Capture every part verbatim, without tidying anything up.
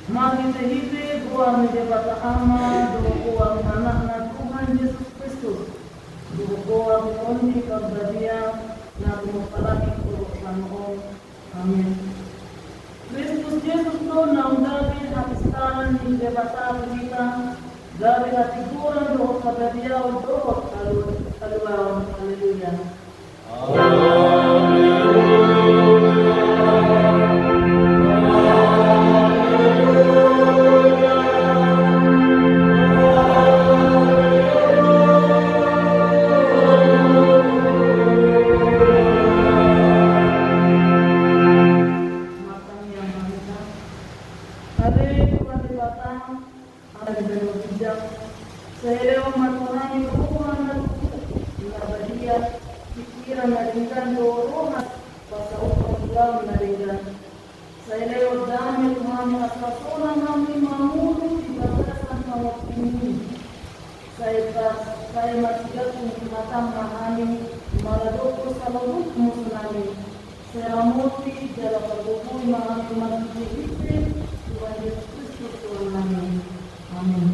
Marhitehite goar ni Debata Ama dohot goar ni Anakna Tuhan Jesus Kristus dohot goar ni Tondi Parbadia na tumompa langit dohot tano on. Amin. Kristus Jesus do naung gabe hapistaran ni Debata tu hita, gabe hatigoran dohot habadiaon dohot halu-, haluaon. Haleluya. Martangiang ma hita. Ale Tuhan Debata, Ama na ginjang, sai lehon ma tu hami roha na tutu, na badia, pingkiran na denggan dohot roha pasauthon ulaon na denggan. Sai lehon dame tu hami asa sonang hami mangolu di bagasan pangarahutmi. Sai pas, sai marsigantung tu hatam ma hami, mangadopi saluhut musu nami. Sai ramoti jala pargogoi ma hami marhitehite Tuhan Jesus Kristus Tuhan nami. Amin.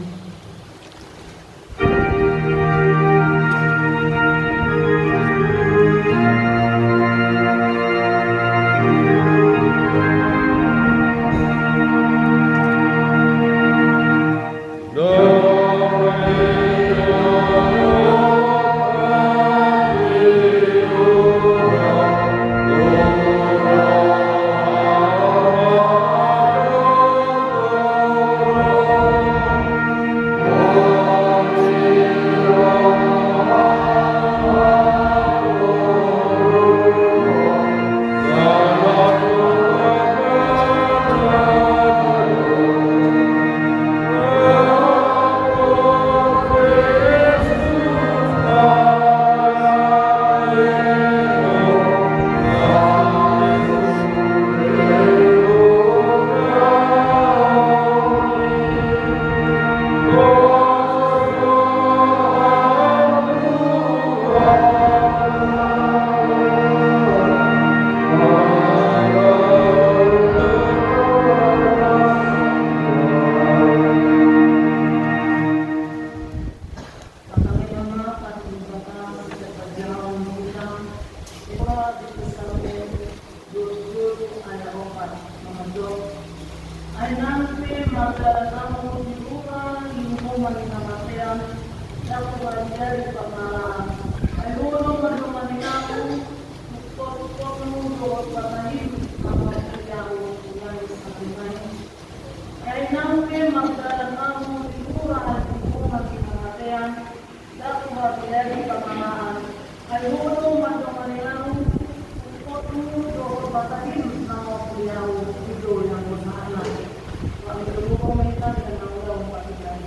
Martangiang ma hita tu Debata sian parjahaon ni hita. Epara di Tesalonik dua pulu ayat opat, na mandok: Ai nang pe mardalan ahu di rura linggoman ni hamatean, ndang huhadiri pangalaan. Ai holong ma dongan ni ahu, tungkot-tungkotmu dohot batahim, anggo di ahu, nangis ahu nangis. Ai nang pe mardalan ahu di rura linggoman ni hamatean, ndang huhadiri pangalaan. Ai holong ma dongan ni ahu, tungkotmu dohot batahim na mamuli ahu, i do na hosana. Panggiluhon ma hita di na ulaon parhitean.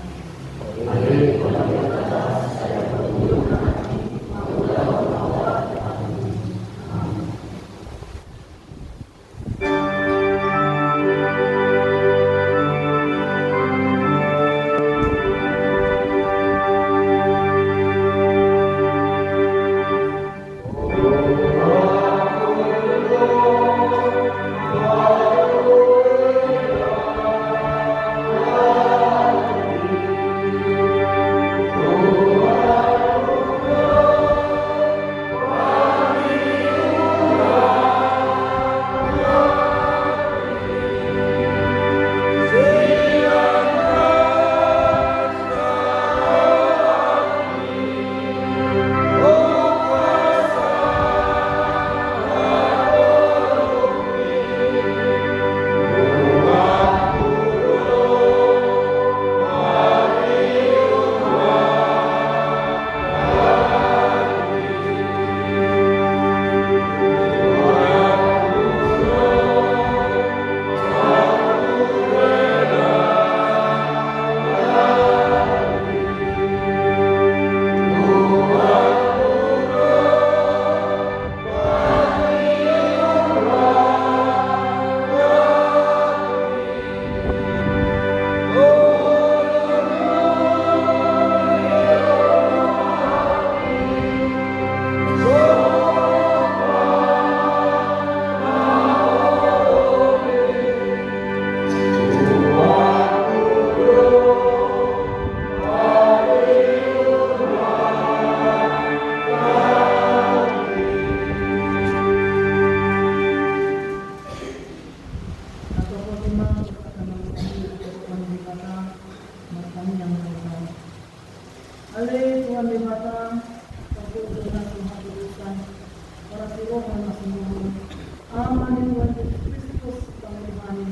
Ama ni Tuhan Jesus Kristus, Pangalihami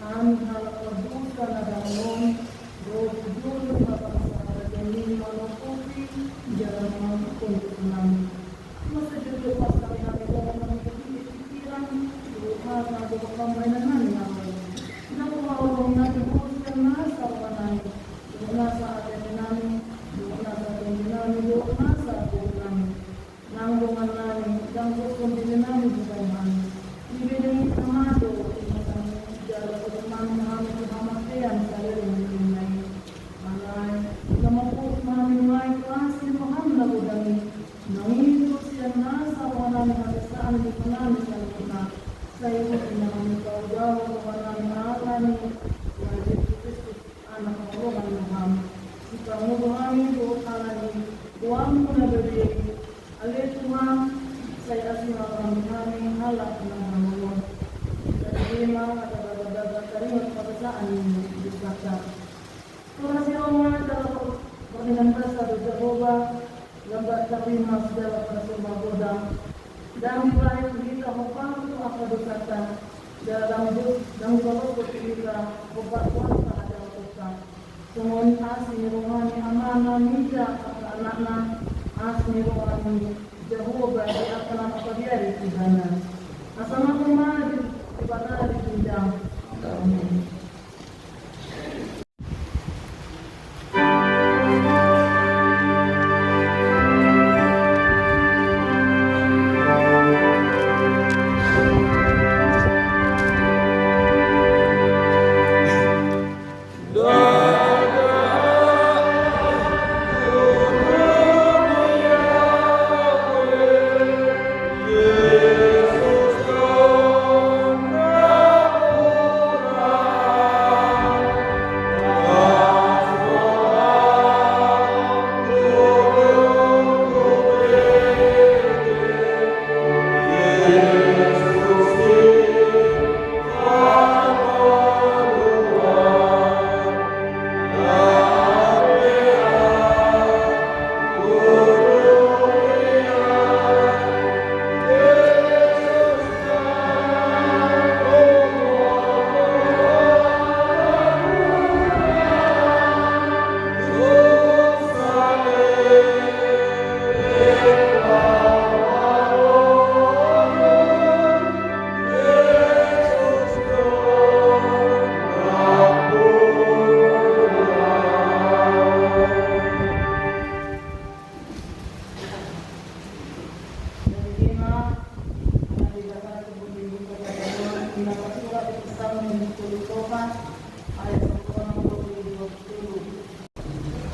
hami halak pardosa na dangol on, dohot jujur ni ma bangso harajaon i manopoti jala manopoti nami. Masa jojo pas hami hami dohot nami ketika pikiran, dohot hata dohot pambahenan nami hami. Ndang pola holong nami dohot sian nasa roha nami, dohot nasa atete nami, dohot nasa tontu nami, dohot nasa boru nami. Nang dongan nami, ndang bosan diri nami bukan hami. Dibelengi Ama do, di masa ni jala tutup nami hami tu hamatean saleleng ni dunia i. Alai, na mampuus ma hami nuaeng tu asi ni roham na godang i. Mangido sian nasa roha nami hasesaan ni roha nami saluhutna. Sai boti ma hami paujalo roha nami ala ni Tuhan Jesus Kristus. Anak haholongan ni roham, sipangolu hami dohot ala ni goarmu na badia i. Ale Tuhan, sai asi ma roham di hami halak na dangol on. Tarima ma hata bagabaga taringot hasesaan ni dosanta. Tora siroma jala pardalan basa do Jahowa, lam tarima segala parsembahan godang. Ndang dibahen tu hita hombar tu angka dosanta, jala ndang di, ndang dibaloshon tu hita hombar tu angka hajahatonta. Songon asi ni roha ni Amana mida angka anakna, asi ni roha ni Jahowa di angka na mangkabiari ibana. Asa ma homa di Debata di ginjang. Amen.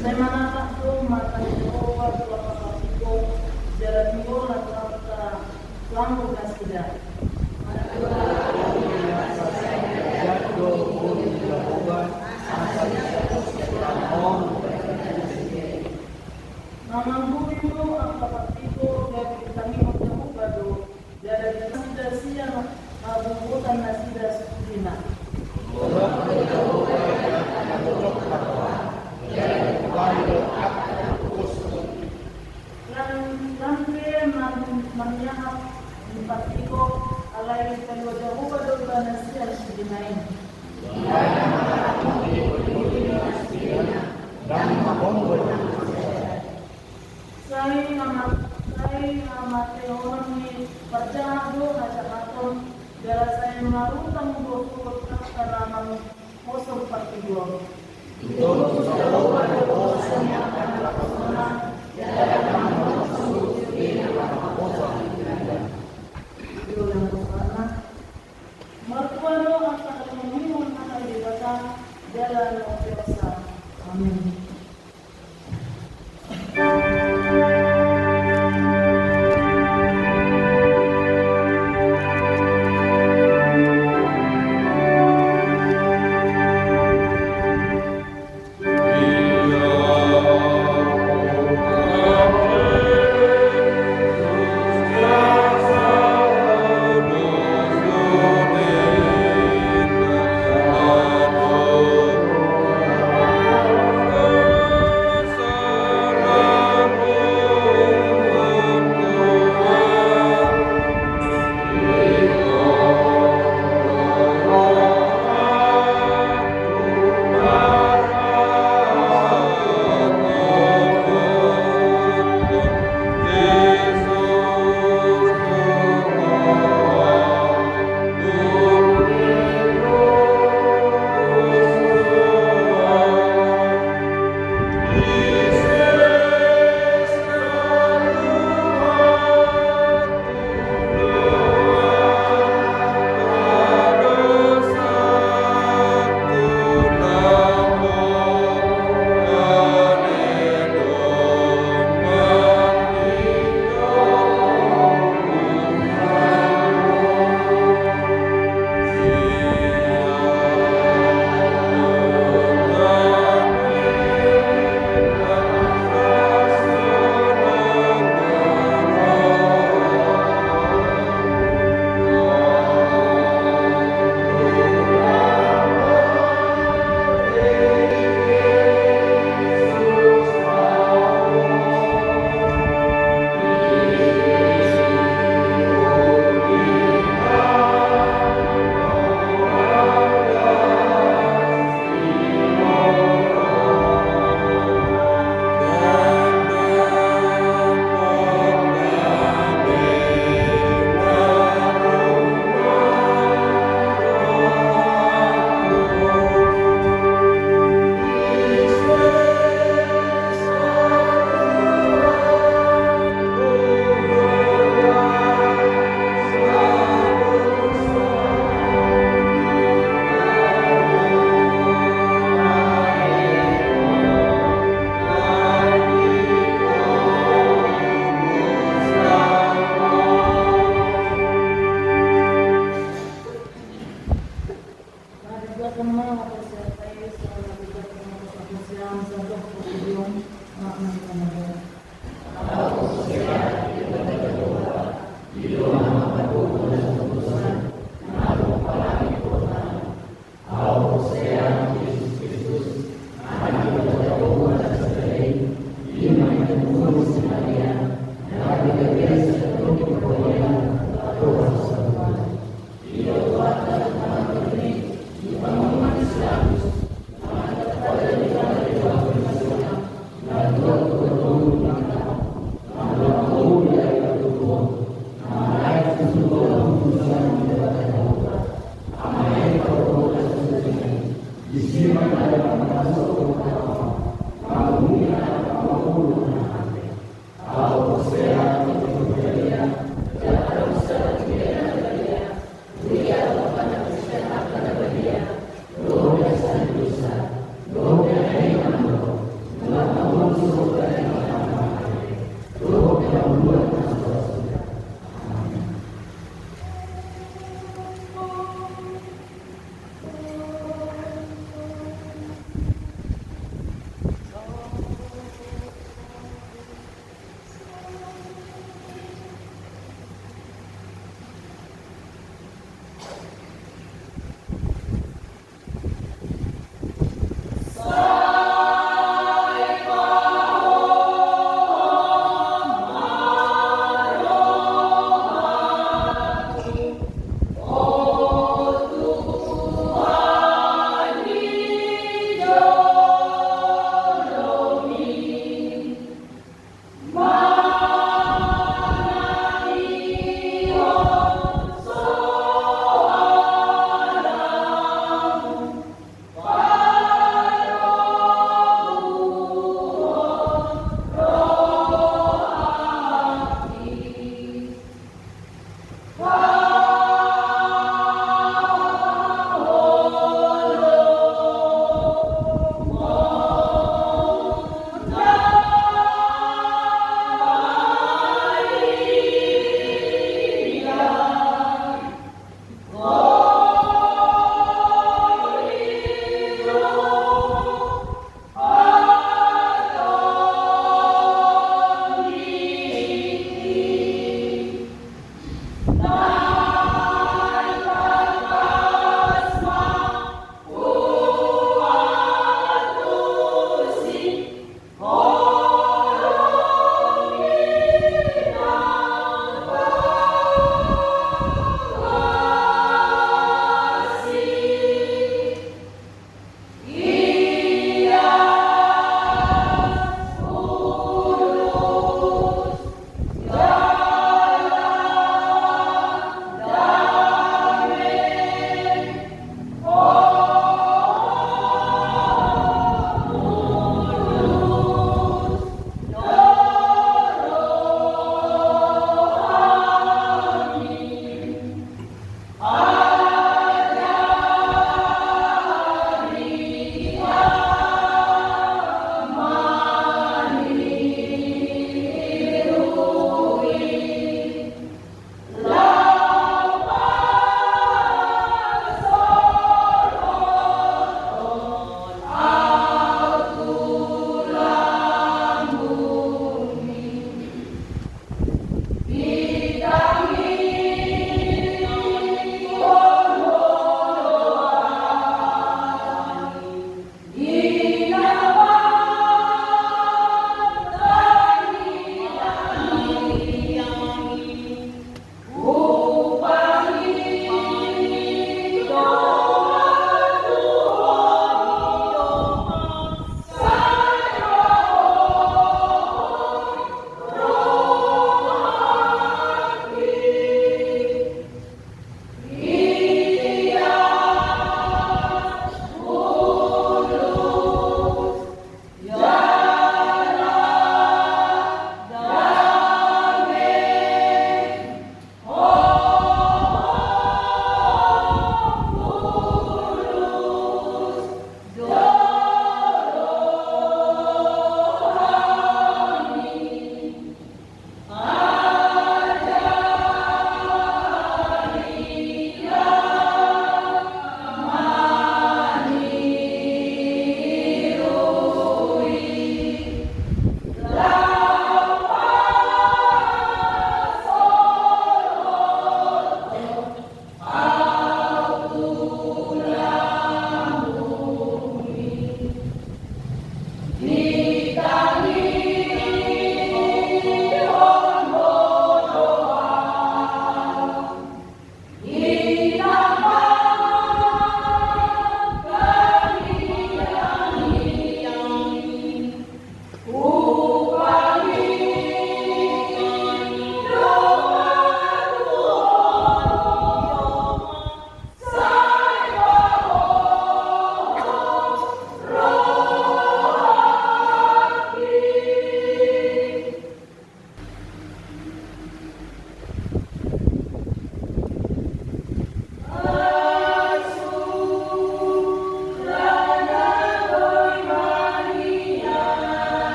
Sai manatap do mata ni Jahowa tu angka partigor, jala tinggo na tu angka, tu anggur nasida. Mangangguri do angka partigor, gabe ditangihon Jahowa do. Jala di nasida sian habubutan nasida sudena. Lam, lam pe man-, manyahat ni partigor, alai dipalua Jahowa do ibana sian sudena i. Sai hama-, sai hamatehonon ni parjahat do hajahaton, jala sai marutang do suhut angka na manghosom partigor. Ditolong Jahowa do hosa ni angka na marhosa, jala na manghosom do sude na manghosom. Martua do angka na mangihut hata ni Debata, jala na manghosa. Amen.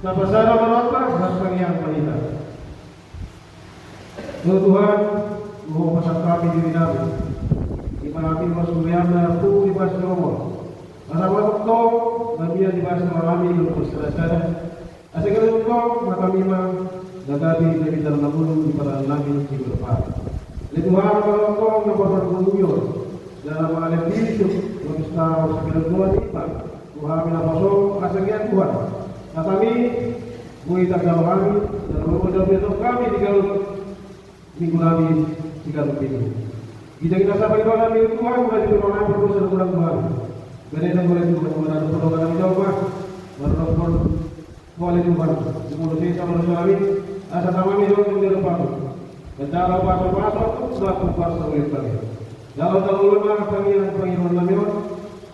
Tapasada ma rohanta, martangiang ma hita. O Tuhan, Ho pasangkapi dirinami, i ma hami masuruanna tu di bas ni roha. Asa ma tongtong na mian di bas ni rohanami dohot marsadasada, asa gabe tongtong hatami ma na gabe na pinarngoluhon di parngoluonnami siganup ari. Ale Tuhan, ma tongtong na parngoluon, jala ma ale bisuk, ma pistau siganup ari ma tu hami naposo, asa gabe Tuhan hatami boi tarjalo hami, jala boi gabe tongtong hami di ganup minggunami siganup minggu. Ginjang ni na sapa i rohanami, Tuhan, na di rohanami, berdosa dan kurang Tuhan. Gade dan boleh Tuhan, mana ada pertolongan di jauh, Pak. Mana ada pertolongan di Tuhan. Di mulut saya sama dosa kami, asa tama mi dong di depan. Dan cara pasu-pasu, aku kuasa oleh kami. Dalam dalam lemah kami yang pengiruan kami,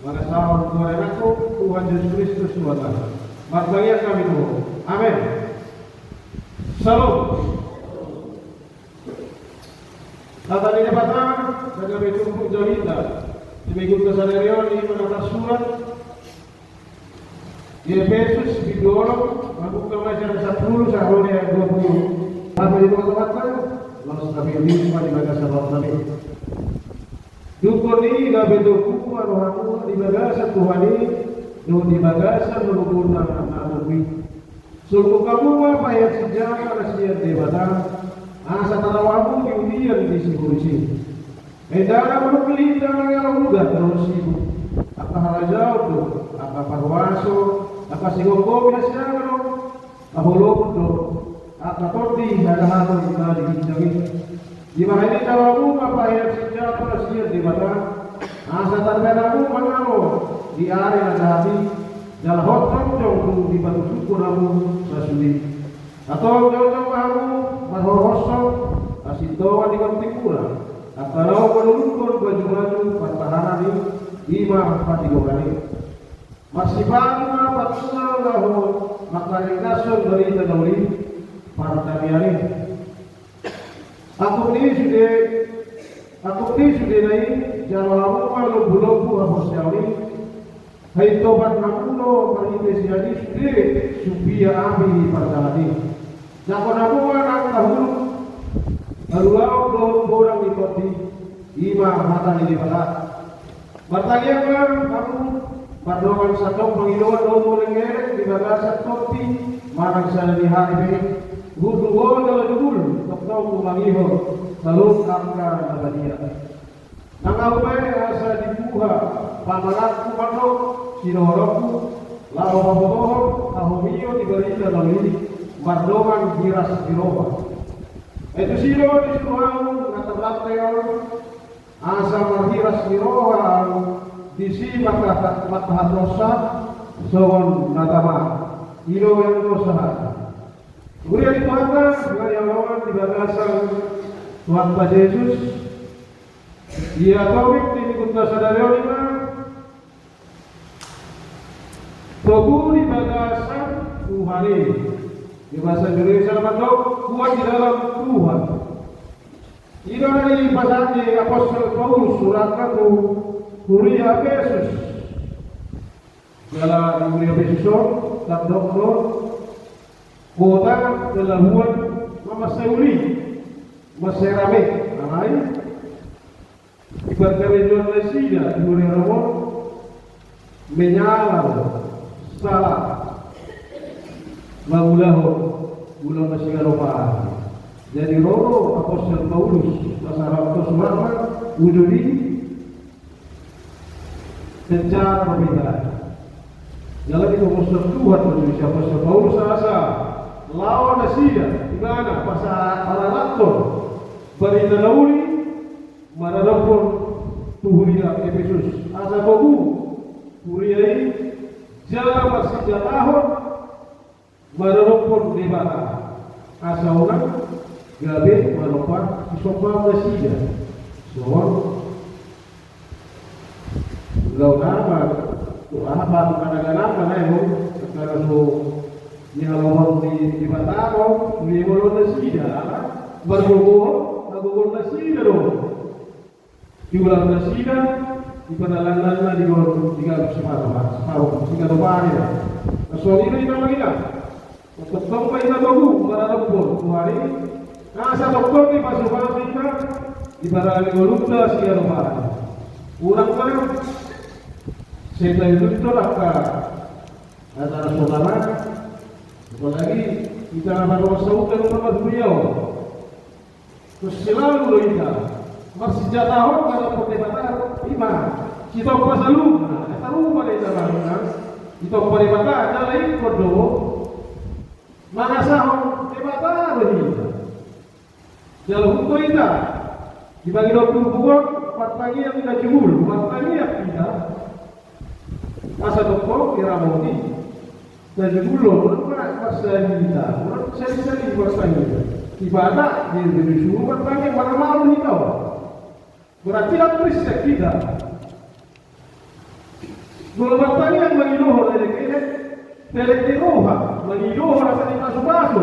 mana sahur Tuhan anakku, Tuhan Yesus Kristus Tuhan kami. Martangiang hami Tuhan. Amin. Syalom. Hata ni Debata, na gabe turpuk jamita di minggunta sadari on, i ma na tarsurat di Epesus bindu onom, mambuka ma sian sampulu sahat tu ayat dua pulu. Hata ni Debata, laos gabe limpa di bagasan rohanami. Dung i gabe togu ma rohamu di bagasan Tuhan i, dohot di bagasan holongna na togu i. Solhot hamu ma pahean sinjata na sian Debata, asa tarau hamu di udian ni sibolis i. Ai ndada molo hita mangalangka udan dohot sibuk, angka harajaon do, angka parhuaso, angka sigomgomi hasiangan do, haholomon do, angka tondi hajahaton na di ginjang i. Di bahen i tarau hamu ma pahean sinjata na sian Debata, asa tarbahen hamu mangalo di ari na jahat i, jala hot jongjong dung dipatusuk hamu sasude. Antong jongjong ma hamu marhorhon hasintongan di gontingmuna, angka laho manuluhon bajubaju partahanan i, i ma hatigoran i. Marsipatu ma patuna laho mangharingkashon barita na uli, pardameian i. Angkup ni sude, angkup ni sudena i, jalo hamu ma lombulombu haporseaon i, haintopan hamu do marhite sian i sude sumpia api parjahat i. Jangkon hamu ma nang na huluk, haluaon dohot godang ni tondi, i ma hata ni Debata. Martangiang ma hamu mardongan sandok pangidoan dohot malengeleng di bagasan tondi manang sada ni hami pe, huhut tu ho jala jugul tongtong tumangihon saluhut angka na badia. Nang ahu pe asa dibuha pamanganku mandok sinohoronku, laho pabotohon hahomion di barita na uli mardongan hiras ni roha. Ai tusi do disuru ahu na tarrante on, asa marhiras ni roha ahu, disi mangka-, mangkahatahon songon na tama. I do yang dosa. Huria ni Tuhanta na hinaholongan di bagasan Tuhanta Jesus, ia topik ni minggunta sadari on i ma, togu di bagasan Tuhan i. Di bahasa Indonesia na mandok, kuat di dalam Tuhan. I do na dipasahat ni Apostel Paulus suratna tu huria Epesus. Jala di huria Epesus on tardok do kota, pelabuhan, na mansai uli, mansai rame. Alai di parkarejoan nasida di huria on, menyala do, sala. mangulahon ulaon na siganup ari. Jadi ro do apostel Paulus, pasarahon suratna, uju di penjara, parbedaan. Jala dipabotohon Tuhan ma tusi apostel Paulus asa laho nasida, ibana, pasa-, pasahathon barita na uli maradophon tu huria Epesus. Asa togu huria i jala marsinjatahon maradophon Debata, asa unang gabe manompa sisombaon nasida. Songon ulaon ama, tu aha, patu panaganama na eo, secara so dihalongkon di Debata do, di ulaon nasida, ala margogohon, margogohon nasida do. Di ulaon nasida, di pardalanan na di ulaon, di gabe siparo, siparo, siganup ari. Songon i do hita mangido. Tongtong ma hita togu maradophon tu ari, asa tongtong dipasupasu hita di pardalanan ni ngolunta siganup ari. Unang ma sai tailunto angka acara sonama, apalagi hita na marrumah sahuta, na marhuria on. Terus selalu do hita marsinjatahon maradophon Debata, ima, sitompa saluhutna, saluhutna do hita marina, sitompa Debata, jala ingkon do mangasahon Debata do hita. Jala huhut do hita di pangidoan turpuk on, martangiang hita jumolo, martangiang hita. Asa tongtong diramoti. Jadi jumolo, unang ma-, marsahit hita, unang sahit-sahit martangiang. Ibana, dia jadi suruh martangiang, marmalu hita. Berarti kan Kristen hita. Molo martangiang mangidohon elek-elek, elek ni roha, mangidohon asa dipasupasu.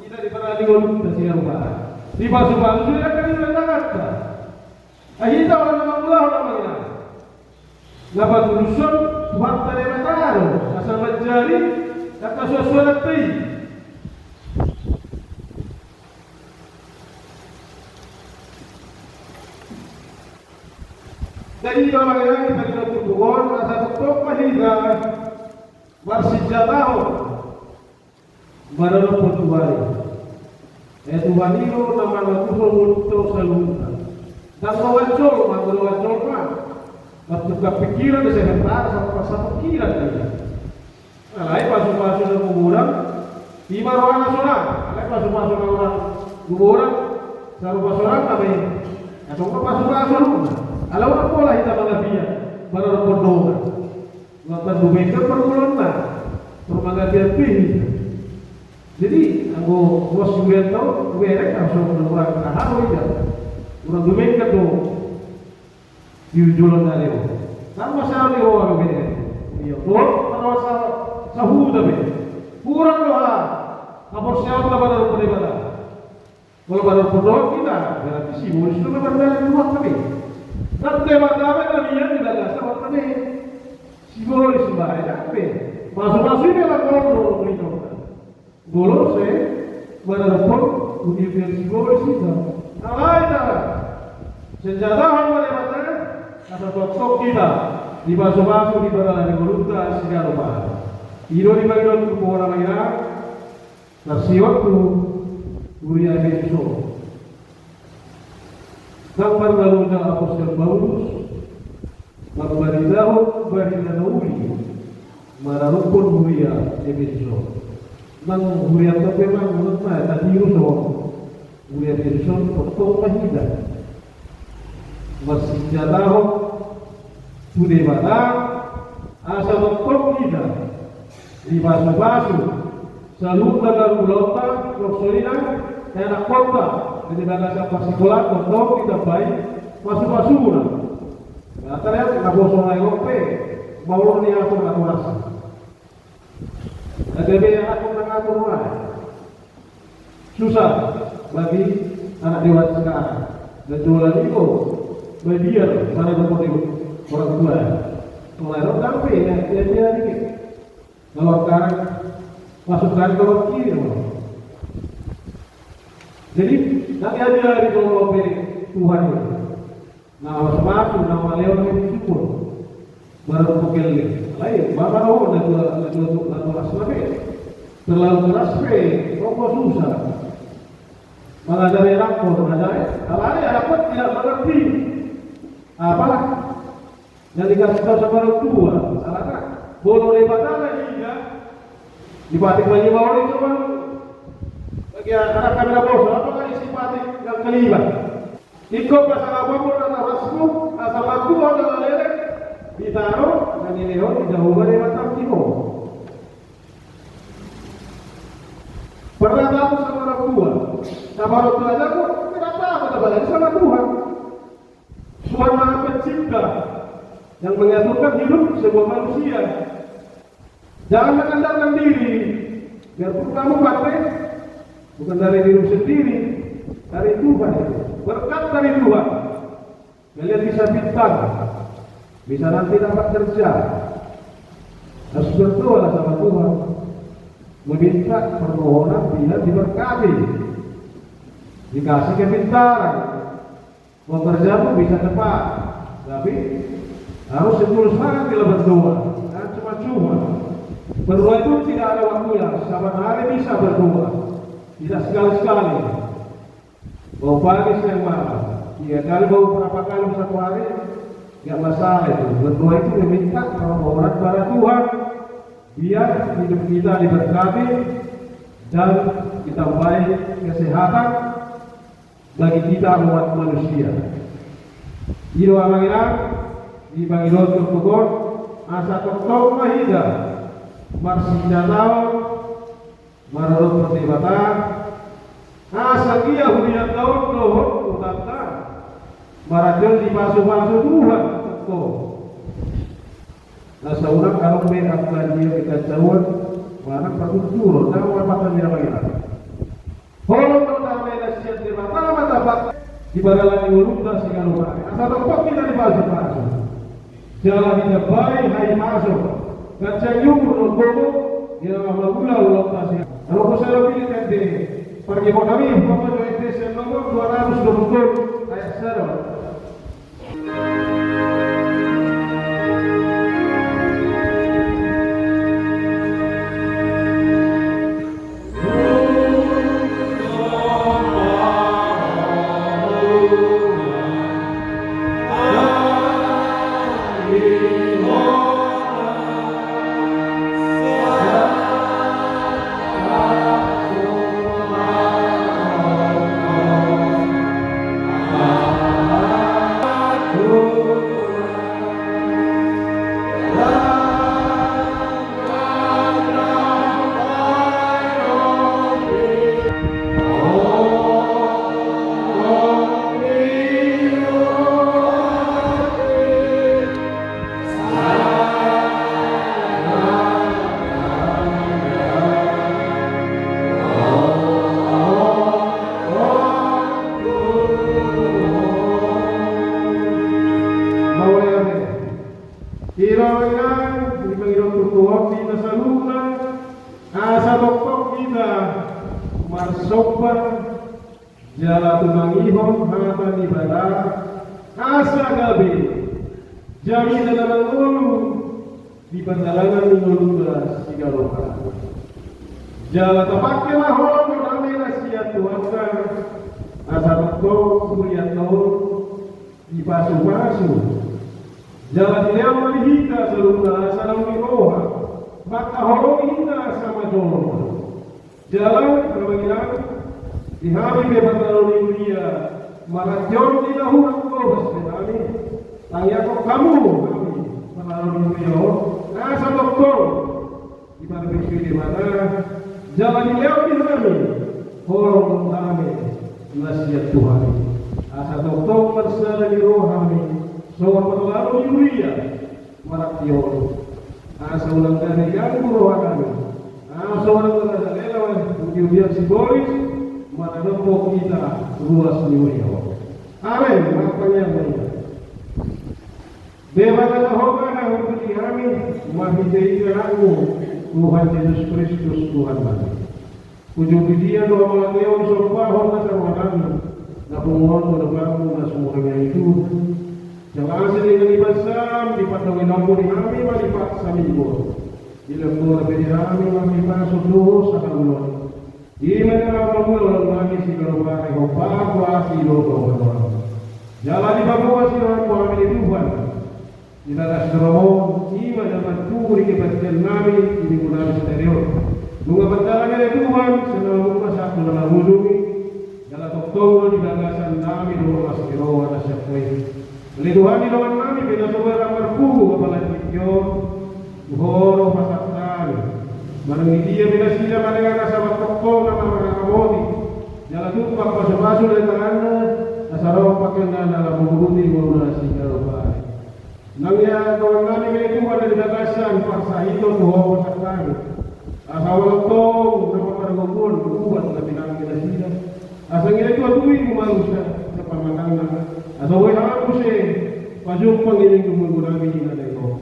Hita di pardalanan ni ngolunta siganup ari. Dipasupasu sude angka na di tanganta. Ai hita do na mangulahon, na mangido. Na patulushon Tuhanta Debata do, asa manjadi angka suansuananta i. Jadi, i do amang inang, di pangidoan turpuk on, asa tongtong ma hita marsinjatahon maradophon Tuhan i. Eh, Tuhan i do na mangaturhon ngolunta saluhutna. Ndang dongan jolma, ndang dongan jolma. Martukar pikiran, sementara sa-, sapingkiran do. Alai pasupasu na gumoran, ima rohana sonang. Alai pasupasu na rohana gumoran, sarupa sonang na be. Adong ma pasupasu na. Alai unang pola hita mangapian maradophon dongan. Lantaran dumenggan parngoluonna, parmangapian pe hita. Jadi anggo boas hubereng, hubereng, langsung urang aha do hita. Urang dumenggan do. Di joloan na ro. Tamba sahat ni roha do be. Ia, dohot, tamba sa-, sahuta be. Hurang do ha-, haporseaonta maradophon Debata. Molo maradophon dongan hita, berarti simbolis do na mardalan di rohanta be. Ndang Debata be na nian di bagasan rohanta be. Simbolis baen be. Pasupasu i be na ngolu do. Molo sai maradophon uli versi bolis hita. Alai ta sinjatahon ma Debata, asa tongtong hita dipasupasu di pardalanan ni ngolunta siganup ari. I do di pangidoan turpuk on, amang inang, na sian tu huria Epesus on. Ndang marnaloja apostel Paulus mambaritahon barita na uli maradophon huria Epesus on. Nang hurianta pe, amang, unang ma tatiru songon huria Epesus on, tongtong ma hita marsinjatahon tu Debata, asa tongtong hita dipasupasu saluhutna na ulaonta, songon i nang ianakhonta, di bagasan parsikolaan, tongtong ditambai pasupasuna. Nah, ternyata naposo na i pe, molo diatur aturasa. Gabe anakhon na ngatur na. Susah bagi anak dewasa sekarang. Dan jualan itu, bagian mana tempat itu orang tua. Kalau orang tua pe, ya, ya, ya, dikit. Kalau sekarang, masuk kanan, kalau kiri, loh. Jadi, nanti aja di bawah Tuhan itu. Nah, masuk-masuk, nama Leon itu syukur. Baru pegel nih. Lain, bapak tahu, ada dua, ada dua, ada dua, ada dua, Terlalu keras pe, kok susah. Mengajari anakmu, mengajari, alai anakmu tidak mengerti apa yang dikasih tahu sama orang tua. Alana, boru Debata na iba, dipatik lagi mau ni cuma bagi anak kami na boso, apa kan isi patik yang kelima. Ingkon pasangaponmu na rasmu, asa martua na leleng, ditaruh, na nilehon, di jauh dari mata kimo. Pernah takut sama orang tua? Sama orang tua aja kok, tidak takut, apalagi sama Tuhan. Tuhan Maha Pencipta yang mengaturkan hidup semua manusia. Jangan mengandalkan diri. Biarpun kamu pandai, bukan dari diri sendiri, dari Tuhan itu. Berkat dari Tuhan. Kalian bisa pintar, bisa nanti dapat kerja. Harus berdoa sama Tuhan, meminta permohonan biar diberkati, dikasih kepintaran. Pekerjaanmu bisa cepat, tapi harus setulus hati lah berdoa. Jangan cuma-cuma. Berdoa itu tidak ada waktunya, saban hari bisa berdoa. Tidak sekali-sekali. Bau pagi, siang, malam. Tiga kali, bau berapa kali satu hari, nggak masalah itu. Berdoa itu meminta permohonan pada Tuhan, biar hidup kita diberkati dan ditambahi kesehatan bagi kita umat manusia. I do, amang inang, di pangidoan turpuk on, asa tongtong ma hita marsinjataon, maradophon Debata, asa dia huria taon dohot utanta, marangkon dipasupasu Tuhan tongtong. Asa unang adong be angka dia di kacauan, manang patunturon, na mangapatan dia mangira. Holong do dame na sian Debata ma tapakai di baralan ni ngolunta siganup ari. Asa tongtong hita dipasupasu. Jala ditambai hahipason, ganjang ni umur dohot gogo, di na mangula ulaonta siganup ari. Asa tongtong hita dipasupasu. Pargibon nami, pokok jo ente sian nomor dua ratus dua puluh ayat sada. Mauliate. Di na mangido, di na mangido turpuk on di na saluhutna, asa tongtong hita marsomba jala tumangihon hata ni Debata, asa gabe jaminan na mangolu di pardalanan ni ngolunta siganup ari. Jala tapangke ma holong dohot dame na sian Tuhanta, asa tongtong hurianta on dipasupasu. Jala dilehon ma di hita saluhutna asa na uli roha, mangkaholongi hita asa majolma. Jala, na mangido, di hami pe parhalado ni huria, maradophon di na hurang gobas pe hami, tangiangkon hamu hami parhalado ni huria on, asa tongtong diparbisuhi Debata, jala dilehon di hami holong dohot dame na sian Tuhan i. Asa tongtong marsada ni roha hami songon parhalado ni huria, maranggi on. Asa unang gabe ganggu roha nami. Asa unang gabe galela ma hujur dia sibolis, maradophon hita ruas ni huria on. Amen. Martangiang ma hita. Debata na hona na hupuji hami, marhite-hite anakmu, Tuhan Jesus Kristus, Tuhan nami. Hujur di dia do mauliate on disombahon nasa roha nami, na punguan do dopanmu na sumurung i tu. Jala asi di na nipasahat, dipandongi nangku di hami ma dipaksa minggu. Di lambona pe di hami, manghipason do Ho sahat ulaon. I ma na laho mamulak ulaon nami siganup ari, hombar do asi dohot hobar roha. Jala dipaboa sian Ho hami ale Tuhan. Di bagas rohaM, i ma na mantubu di kebaktian nami di minggu nami sadari on. Nunga mardalan ale Tuhan, sai na lam pasahat tu na lam ujung i. Jala tongtong do di bagasan nami dohot las ni roha na sian Ho i. Ale Tuhan, di dongan nami pe na so boi rap marpungu apala tingki on, tu Ho do pasahat hami. Manang di dia pe nasida, manang na sahat tongtong na mararamoti, jala tumpak pasupasu di tanganna, asa ro pangkeon na lam mangurungi ngoluna siganup ari. Nang ia dongan nami pe ale Tuhan na di bagasan parsahiton, tu Ho pasahat hami. Asa olo tong na marpargogoi ubat na pinangido nasida. Asa ngido tu Ho tutu i tu manusia, sian pamatangna. Asa boi hamu muse pajumpang i di minggu nami na denggan on.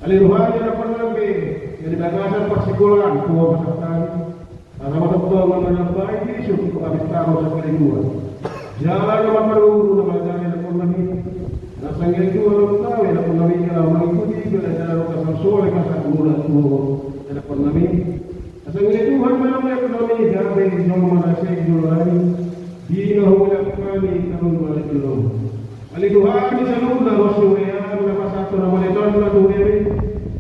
Ale Tuhan, di anakkon nami pe na di bagasan parsikolaan, tu Ho pasahat hami. Asa ma tongtong na manambai di suku papistaron sangkali dua. Jala na marparguru na manjari anakkon nami. Asa ngido tu Ho na manjalo anakkon nami, jala mangikuti belajaran na salsole pasahat muna tu Ho anakkon nami. Asa ngido tu Ho manjalo anakkon nami, gabe jolma na sai jolo nami. Di na humulak hami tarlumobi di jolo. Ale Tuhan, di saluhutna ros ni huria na pasahat na mauliate on na tu hami.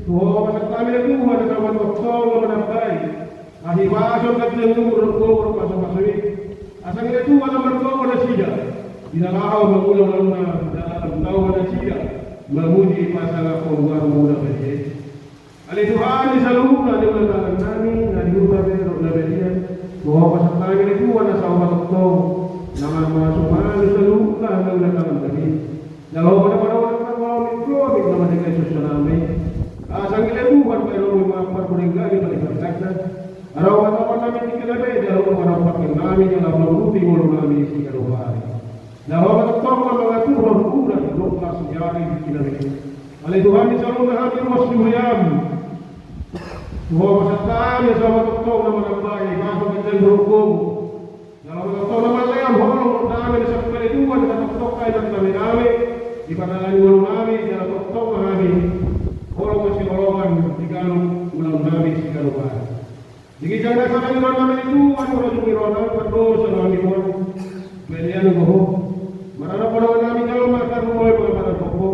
Tu Ho pasahat hami ale Tuhan, asa ma tongtong na manambai hahipason, ganjang ni umur, gogo dohot pasupasu i. Asa ngido tu Ho na margogo nasida di na laho mangula ulaonna, jala lam tau ma nasida mamuji pasangap goarMu na badia i. Ale Tuhan, di saluhutna ni ulaon nami na di huta pe dohot na badia, tu Ho pasahat hami ale Tuhan, asa Ho ma tongtong na mamasumasu saluhutna ni ulaon nami. Jala Ho ma na manaon na margomi, gomi na manjangkon susa nami. Asa ngido ale Tuhan, baen Ho ma parpudenggan i panipatikasna. Asa Ho ma tongtong nami tingki nami, jala Ho ma na pangkeon nami, jala mangurungi ngolu nami siganup ari. Jala Ho ma tongtong na mangaturhon udan dohot las ni ari di tingki nami. Ale Tuhan, di saluhutna hami ros ni huriaM, tu Ho pasahat hami, asa Ho ma tongtong na manambai hahipason, ganjang dohot gogo. Jala Ho ma tongtong na mangalehon holong dohot dame na sangkali dua di tongtong hami, di tongtong hami, di pardalanan ni ngolu nami, jala tongtong ma hami holong masihaholongan di ganup ulaon nami siganup ari. Di ginjang na sala ni roha nami ale Tuhan, di ujung ni roha nami, pardosa nami, Tuhan. Baen ma Ho, marhite pangidoan nami jala marhite Ho, marhite Ho.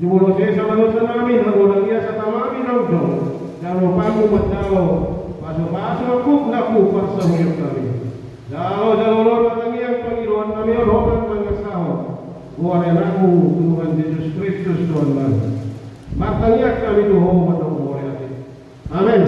Jumolo sesa ma dosa nami, na godang i asa tama nami naung jongjong. Jala Ho pangku manjalo pasupasu angkup na hu parsaulihon nami. Jala jalo Ho martangiang pangidoan nami on, Ho ma mangasahon. Goar ni AnakMu Tuhan Jesus Kristus Tuhannami. Martangiang hami tu Ho mandok mauliate. Amen.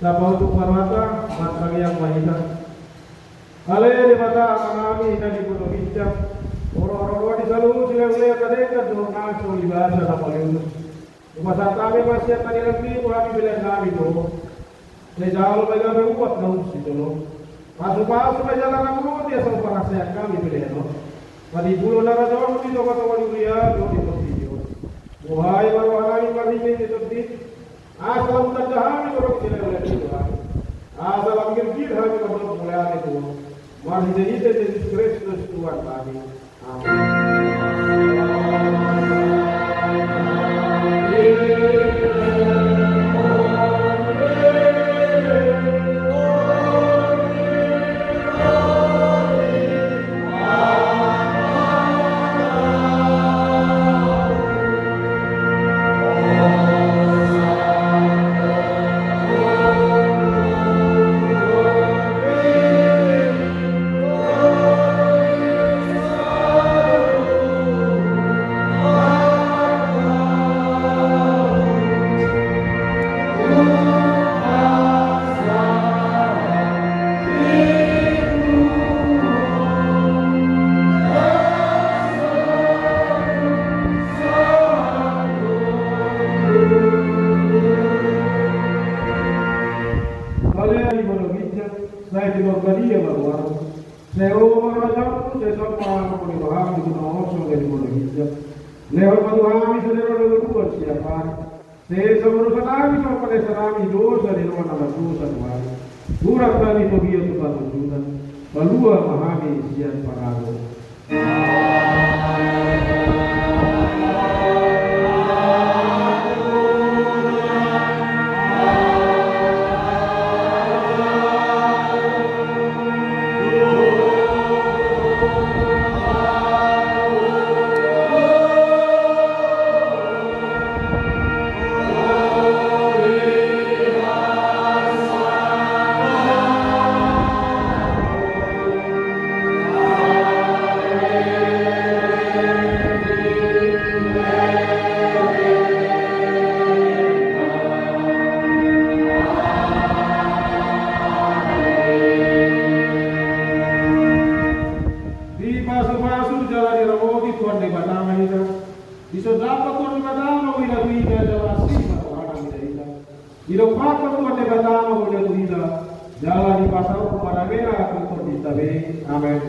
Tapaunjuk ma rohanta, martangiang ma hita. Ale Debata Amanami na di banua ginjang, ro-ro-ro di saluhut sileuleu na denggan do na so di basa na mauliutus. Hupasahat hami ma sian tangiangmi tu hami pelean nami tu Ho. Sai jalo ma i gabe uap na umsitolo. Pasu-pasu ma i jala na mulodi asa huparhaseang hami pelean on. Patimbulhon harajaonmu di tonga-tonga ni huria dohot di portibi on. Buhai ma roha nami marhite-hite Tondim. Asa lam tanda hami torop sileuleu tu hami. Asa lam girgir hami mandok mauliate tu Ho. Marhite-hite Jesus Kristus Tuhan nami. Amen. Bale di banua ginjang, sai tinorgadia ma goarmu. Sai ro ma harajaonmu, sai saut ma haporseaonmu di banua on songon na di banua ginjang. Lehon ma tu hami sadari on hangoluan siapari. Sesa ma dosa nami songon panesanami dosa ni dongan na mardosa tu hami. Unang hami togihon tu pangunjunan. Palua ma hami sian pangago. Dipasu-pasu jala diramoti Tuhan Debata ma hita. Dison dapotan Debata ma huida tu hita jala asi ma rohana mida hita. Didompakhon Tuhan Debata ma huida tu hita jala dipasaut ma damena tu tondinta be. Amen.